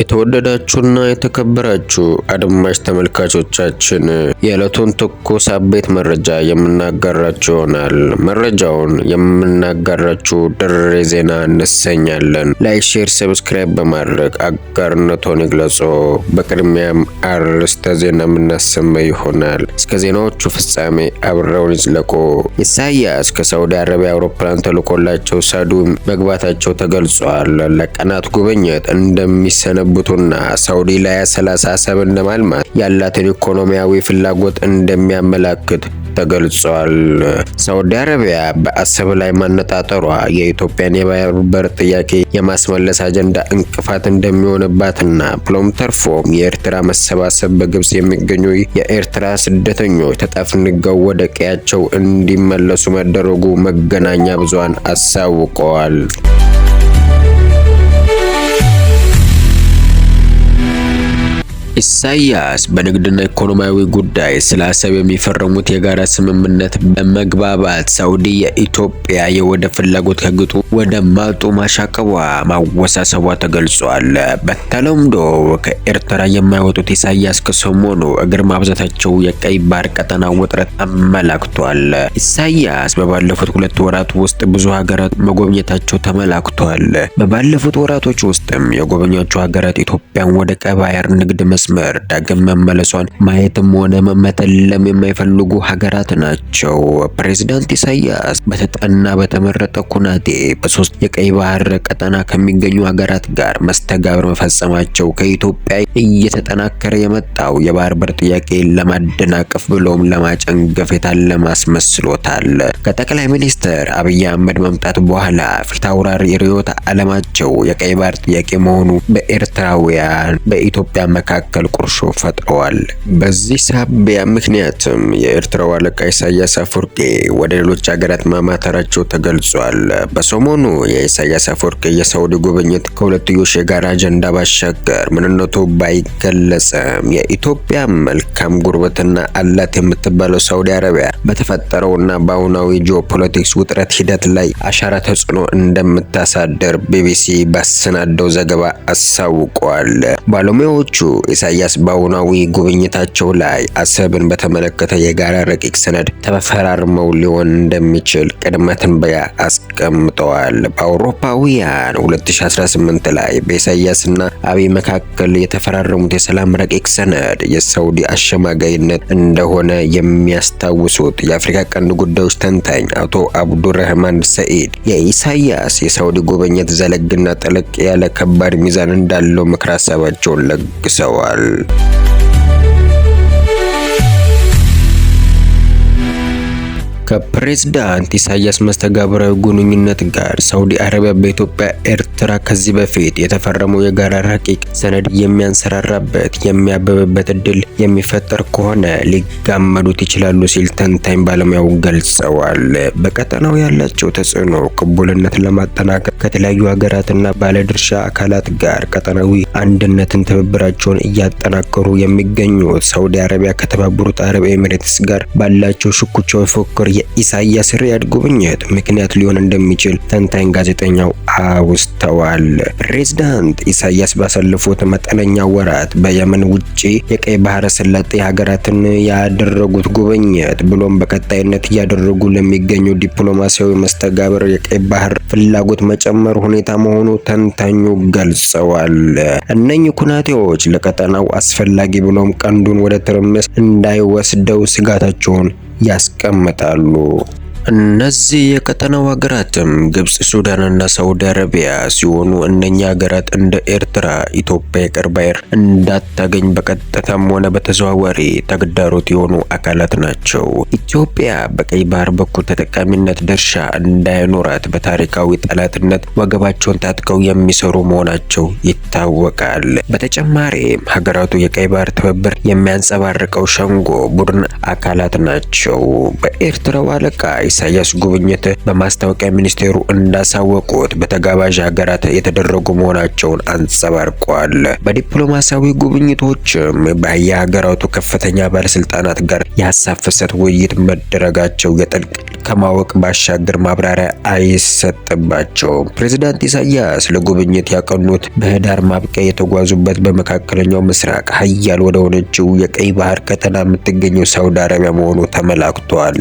የተወደዳችሁና የተከበራችሁ አድማጭ ተመልካቾቻችን፣ የዕለቱን ትኩስ አበይት መረጃ የምናጋራችሁ ይሆናል። መረጃውን የምናጋራችሁ ድሬ ዜና እንሰኛለን። Like፣ share፣ subscribe በማድረግ አጋርነቶን ይግለጹ። በቅድሚያም አርዕስተ ዜና የምናሰማ ይሆናል። እስከ ዜናዎቹ ፍጻሜ አብረውን ይዝለቁ። ኢሳያስ ከሳዑዲ አረቢያ አውሮፕላን ተልኮላቸው ሳዑዲ መግባታቸው ተገልጿል። ለቀናት ጉብኝት እንደሚሰነብቱና ሳዑዲ ላይ 30 አሰብን ለማልማት ያላትን ኢኮኖሚያዊ ፍላጎት እንደሚያመላክት ተገልጿል። ሳዑዲ አረቢያ በአሰብ ላይ ማነጣጠሯ የኢትዮጵያን የባህር በር ጥያቄ የማስመለስ አጀንዳ እንቅፋት እንደሚሆንባትና ብሎም ተርፎም የኤርትራ መሰባሰብ በግብጽ የሚገኙ የኤርትራ ስደተኞች ተጠፍንገው ወደ ቀያቸው እንዲመለሱ መደረጉ መገናኛ ብዙሃን አሳውቀዋል። ኢሳያስ በንግድና ኢኮኖሚያዊ ጉዳይ ስለ አሰብ የሚፈረሙት የጋራ ስምምነት በመግባባት ሳዑዲ የኢትዮጵያ የወደብ ፍላጎት ከግጡ ወደ ማጡ ማሻቀቧ ማወሳሰቧ ተገልጿል። በተለምዶ ከኤርትራ የማይወጡት ኢሳያስ ከሰሞኑ እግር ማብዛታቸው የቀይ ባህር ቀጠና ውጥረት አመላክቷል። ኢሳያስ በባለፉት 2 ወራት ውስጥ ብዙ ሀገራት መጎብኘታቸው ተመላክቷል። በባለፉት ወራቶች ውስጥም የጎበኟቸው ሀገራት ኢትዮጵያን ወደ ቀይ ባህር ንግድ መስመር ዳግም መመለሷን ማየትም ሆነ መተለም የማይፈልጉ ሀገራት ናቸው። ፕሬዝዳንት ኢሳያስ በተጠና በተመረጠ ኩናቴ በሶስት የቀይ ባህር ቀጠና ከሚገኙ ሀገራት ጋር መስተጋብር መፈጸማቸው ከኢትዮጵያ እየተጠናከረ የመጣው የባህር በር ጥያቄ ለማደናቀፍ ብሎም ለማጨንገፍ የታለመ አስመስሎታል። ከጠቅላይ ሚኒስትር አብይ አህመድ መምጣት በኋላ ፊታውራሪ ርዕዮተ ዓለማቸው የቀይ ባህር ጥያቄ መሆኑ በኤርትራውያን በኢትዮጵያ መካከል ቁርሾ ፈጥረዋል። በዚህ ሳቢያ ምክንያትም የኤርትራው አለቃ ኢሳያስ አፈወርቂ ወደ ሌሎች ሀገራት ማማተራቸው ተገልጿል። በሰሞኑ የኢሳያስ አፈወርቂ የሳዑዲ ጉብኝት ከሁለትዮሽ የጋራ አጀንዳ ባሻገር ምንነቱ ባይገለጽም የኢትዮጵያ መልካም ጉርብትና አላት የምትባለው ሳዑዲ አረቢያ በተፈጠረውና በአሁናዊ ጂኦፖለቲክስ ውጥረት ሂደት ላይ አሻራ ተጽዕኖ እንደምታሳድር ቢቢሲ ባሰናደው ዘገባ አሳውቋል። ባለሙያዎቹ ኢሳያስ በአሁናዊ ጉብኝታቸው ላይ አሰብን በተመለከተ የጋራ ረቂቅ ሰነድ ተፈራርመው ሊሆን እንደሚችል ቅድመ ትንበያ አስቀምጠዋል። በአውሮፓውያን 2018 ላይ በኢሳያስና አብይ መካከል የተፈራረሙት የሰላም ረቂቅ ሰነድ የሳውዲ አሸማጋይነት እንደሆነ የሚያስታውሱት የአፍሪካ ቀንድ ጉዳዮች ተንታኝ አቶ አብዱረህማን ሰኢድ የኢሳያስ የሳውዲ ጉብኝት ዘለግና ጠለቅ ያለ ከባድ ሚዛን እንዳለው ምክረ ሀሳባቸውን ለግሰዋል። ከፕሬዝዳንት ኢሳያስ መስተጋብራዊ ግንኙነት ጋር ሳዑዲ አረቢያ በኢትዮጵያ ኤርትራ ከዚህ በፊት የተፈረመው የጋራ ረቂቅ ሰነድ የሚያንሰራራበት የሚያብብበት እድል የሚፈጠር ከሆነ ሊጋመዱት ይችላሉ ሲል ተንታኝ ባለሙያው ገልጸዋል። በቀጠናው ያላቸው ተጽዕኖ ቅቡልነት ለማጠናከር ከተለያዩ ሀገራትና ባለድርሻ አካላት ጋር ቀጠናዊ አንድነትን ትብብራቸውን እያጠናከሩ የሚገኙት ሳዑዲ አረቢያ ከተባበሩት አረብ ኤሚሬትስ ጋር ባላቸው ሽኩቻዊ ፉክክር የኢሳያስ ሪያድ ጉብኝት ምክንያት ሊሆን እንደሚችል ተንታኝ ጋዜጠኛው አውስተዋል። ፕሬዝዳንት ኢሳያስ ባሳለፉት መጠነኛ ወራት በየመን ውጪ የቀይ ባህረ ሰላጤ ሀገራትን ያደረጉት ጉብኝት ብሎም በቀጣይነት እያደረጉ ለሚገኙ ዲፕሎማሲያዊ መስተጋብር የቀይ ባህር ፍላጎት መጨመር ሁኔታ መሆኑ ተንታኙ ገልጸዋል። እነኚህ ኩናቴዎች ለቀጠናው አስፈላጊ ብሎም ቀንዱን ወደ ትርምስ እንዳይወስደው ስጋታቸውን ያስቀምጣሉ። እነዚህ የቀጠናው ሀገራትም ግብጽ፣ ሱዳንና ሳዑዲ አረቢያ ሲሆኑ እነኛ ሀገራት እንደ ኤርትራ ኢትዮጵያ የቀይ ባህር እንዳታገኝ በቀጥታም ሆነ በተዘዋዋሪ ተግዳሮት የሆኑ አካላት ናቸው። ኢትዮጵያ በቀይ ባህር በኩል ተጠቃሚነት ድርሻ እንዳይኖራት በታሪካዊ ጠላትነት ወገባቸውን ታጥቀው የሚሰሩ መሆናቸው ይታወቃል። በተጨማሪም ሀገራቱ የቀይ ባህር ትብብር የሚያንጸባርቀው ሸንጎ ቡድን አካላት ናቸው። በኤርትራው አለቃ የኢሳያስ ጉብኝት በማስታወቂያ ሚኒስቴሩ እንዳሳወቁት በተጋባዥ ሀገራት የተደረጉ መሆናቸውን አንጸባርቋል። በዲፕሎማሲያዊ ጉብኝቶችም በየሀገራቱ ከፍተኛ ባለስልጣናት ጋር የሀሳብ ፍሰት ውይይት መደረጋቸው የጥልቅ ከማወቅ ባሻገር ማብራሪያ አይሰጥባቸውም። ፕሬዝዳንት ኢሳያስ ለጉብኝት ያቀኑት በህዳር ማብቂያ የተጓዙበት በመካከለኛው ምስራቅ ሀያል ወደ ሆነችው የቀይ ባህር ቀጠና የምትገኘው ሳውዲ አረቢያ መሆኑ ተመላክቷል።